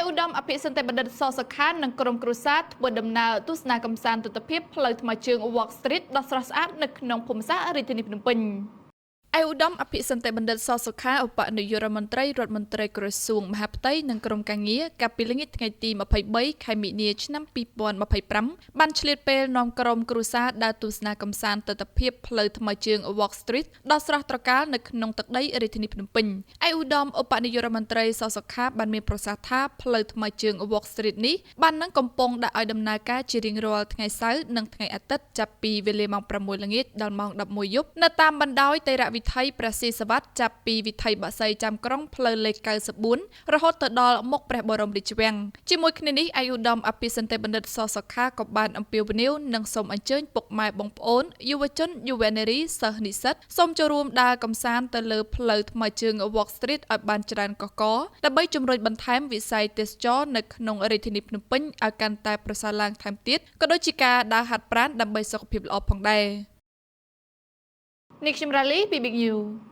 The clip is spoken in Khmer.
ឯកឧត្តមអភិសន្តិបណ្ឌិតសសុខានិងក្រុមគ្រួសារធ្វើដំណើរទស្សនាកម្សាន្តទស្សនភាពផ្លូវថ្មើរជើង Walk Street ដ៏ស្រស់ស្អាតនៅក្នុងភូមិសាស្ត្ររាជធានីភ្នំពេញ។ ឯកឧត្តមអភិសន្តិបណ្ឌិតសសុខាឧបនាយករដ្ឋមន្ត្រីរដ្ឋមន្ត្រីក្រសួងមហាផ្ទៃនិងក្រុមការងារកាលពីល្ងាចថ្ងៃទី23ខែមីនាឆ្នាំ2025បានឆ្លៀតពេលនាំក្រុមគ្រួសារដើរទស្សនាកម្សាន្តទស្សនភាពផ្លូវថ្មើរជើង Walk Street ដ៏ស្រស់ត្រកាលនៅក្នុងទឹកដីរាជធានីភ្នំពេញ។ ឯកឧត្តមឧបនាយករដ្ឋមន្ត្រីសសុខាបានមានប្រសាសន៍ថាផ្លូវថ្មើរជើង Walk Street នេះបាននឹងកំពុងដាក់ឲ្យដំណើរការជារៀងរាល់ថ្ងៃសៅរ៍និងថ្ងៃអាទិត្យចាប់ពីវេលាម៉ោង6ល្ងាចដល់ម៉ោង11យប់នៅតាមបណ្ដោយតេរវិថីព្រះស៊ីសវត្តចាប់ពីវិថីបក្សីចាំក្រុងផ្លូវលេខ94រហូតទៅដល់មុខព្រះបរមរាជវាំង។ជាមួយគ្នានេះឯកឧត្តមអភិសន្តិបណ្ឌិតសសុខាក៏បានអំពាវនាវនិងសូមអញ្ជើញពុកម៉ែបងប្អូនយុវជនយុវនារីសិស្សនិស្សិតសូមចូលរួមដើរកម្សាន្តទៅលើផ្លូវថ្មើរជើង Walk Street ឲ្យបានច្រើនកកកដើម្បីជំរុញបន្ថែមវិស័យទេសចរនៅក្នុងរាជធានីភ្នំពេញឲ្យកាន់តែប្រសើរឡើងថែមទៀតក៏ដូចជាការដើរហាត់ប្រាណដើម្បីសុខភាពល្អផងដែរ។នេះខ្ញុំរ៉ាលីពី Big News។